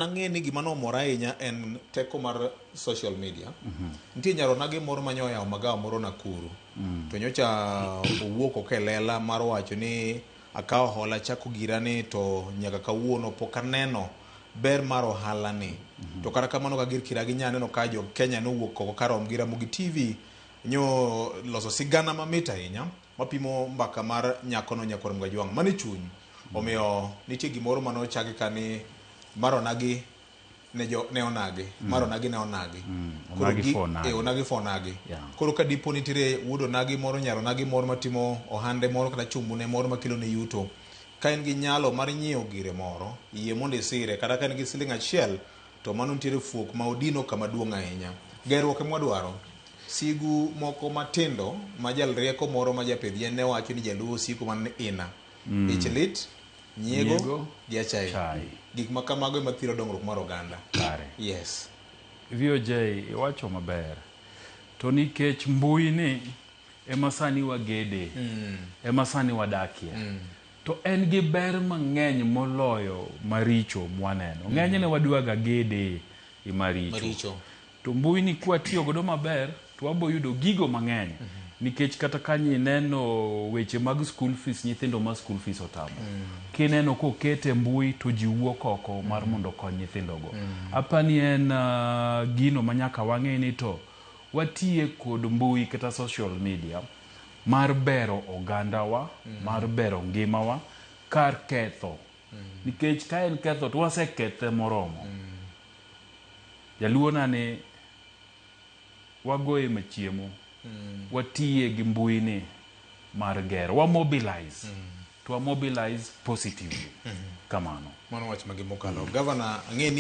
Ang'e ni gima nomora ahinya en teko mar social media. Nitie nyar onagi moro ma nyoyawo magawa moro Nakuru. To nyocha owuok oko e lela mar wacho ni akawo hola chako gira ni to nyaka kawuono pok aneno ber mar ohala ni. To kata kamano ka gir kiragi nya neno ka jo Kenya nowuok oko karom gi Ramogi TV nyo loso sigana mamit ahinya mapimo mbaka mar nyakono nyakwar Mgajwang'. Mano e chuny. Omiyo nitie gimoro mane ochaki ka ni mar onagi ne jo ne onagi mar onagi ne onagi. Koro Onagi gi- for onagi. eh, onagi for onagi. Yeah. Koro ka dipo nitiere wuod onagi moro nyar onagi moro matimo ohande moro kata chumbune moro makelo ne yuto ka en gi nyalo mar nyiewo gire moro yie mondo isire kata ka en gi siling achiel to mano nitiere fuok ma odino kama duong' ahinya. Gerruok ema wadwaro. Sigu moko matindo ma jal rieko moro ma japidh yien ne wacho ni jaluo osiko mana ni ina. Ich lit, nyiego, Nyiego, gi achaye. chai. Gik ma kamago ema thiro dongruok mar oganda. Kare. Yes. VOJ iwacho maber. To nikech mbui ni ema sani wagede, ema sani wadakie. To en gi ber mang'eny moloyo maricho mwaneno. Ng'enyne wadwaga gede i maricho. Maricho. To mbui ni kwatiyo godo maber to wabo yudo gigo mang'eny. Nikech kata ka ineno weche mag school fees, nyithindo ma school fees otamo. Kineno kokete mbui to ji wuok oko mar mondo okony nyithindogo. Apani en gino ma nyaka wang'e ni to watiye kod mbui kata social media mar bero ogandawa, mar bero ngimawa kar ketho. Nikech ka en ketho to wasekethe moromo. Jaluo na ni wagoye machiemo, watiye gi mbui ni mar gero, wa mobilize. To wa mobilize positively. Kamano. Mano wach magi mokalo. Governor, ang'e ni